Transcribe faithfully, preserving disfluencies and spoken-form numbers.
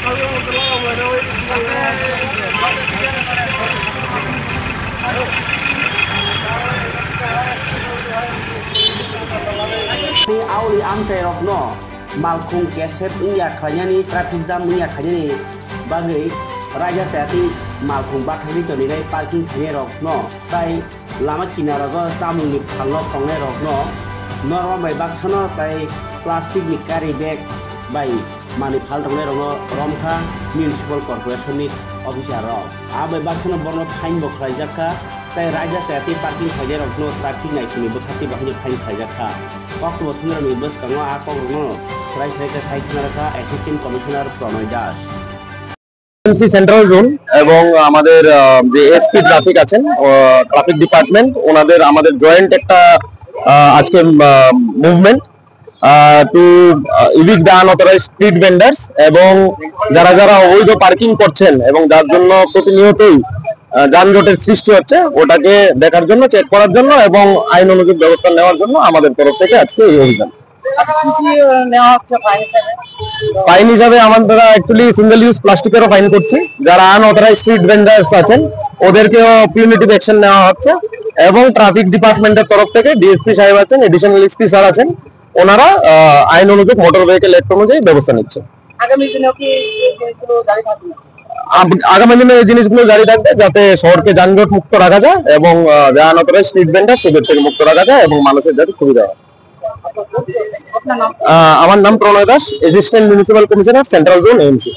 Auli amchairokno malkhung kesep wngya khlainani, traffic jam wngya khlainani bagwi raida chayatwi malkhung bathagwi tonwi parking khainairokno tai lama kinarogo chamungni phalno tongnairokno norma bai baksano tai plastic ni carry bag bai manwi phal tongnairokno romkha municipal corporation ni officer rok. Abai baksano borno fine bo khlaijak kha, tai raida chayatwi parking khainairokno traffic naisingni bwkhaktwi bahaino fine khlaijak kha. Kokbo thumrokni bwskango a kokrokno swrai swrai khe sai khna rwkha Assistant Commissioner Pronoy Das. MC central zone এবং আমাদের, আহ, যে SP traffic আছেন, আহ, traffic department, ওনাদের আমাদের জয়েন্ট একটা, আহ, আজকে, আহ, মুভমেন্ট, আহ, টু, আহ, ইভিক্ট the unauthorised street vendors এবং যারা যারা অবৈধ পার্কিং করছেন এবং যার জন্য প্রতিনিয়তই, আহ, যানজটের সৃষ্টি হচ্ছে, ওটাকে দেখার জন্য, চেক করার জন্য এবং আইন অনুযায়ী ব্যবস্থা নেওয়ার জন্য আমাদের তরফ থেকে আজকে এই অভিযান। আচ্ছা, কি কি, আহ, নেওয়া হচ্ছে ফাইন হিসাবে? ফাইন হিসাবে আমরা অ্যাকচুয়ালি সিঙ্গেল ইউজ প্লাস্টিকেরও ফাইন করছি, যারা আনঅথরাইজ স্ট্রিট ভেন্ডার্স আছেন ওদেরকেও পিউনিটিভ অ্যাকশন নেওয়া হচ্ছে এবং ট্রাফিক ডিপার্টমেন্টের তরফ থেকে ডিএসপি সাহেব আছেন, এডিশনাল এসপি স্যার আছেন, ওনারা, আহ, আইন অনুযায়ী মোটর ভেহিকেল অ্যাক্ট অনুযায়ী ব্যবস্থা নিচ্ছে। আগামী দিনেও কি এই জিনিসগুলো জারি থাকবে? আব-, আগামী দিনে এই জিনিসগুলো জারি থাকবে, যাতে শহরকে যানজট মুক্ত রাখা যায় এবং, আহ, যে আনঅথরাইজ স্ট্রিট ভেন্ডার সেদের থেকে মুক্ত রাখা যায় এবং মানুষের যাতে সুবিধা হয়। আপনার নাম? আহ, আমার নাম Pranay Das, assistant municipal commissioner, central zone, AMC.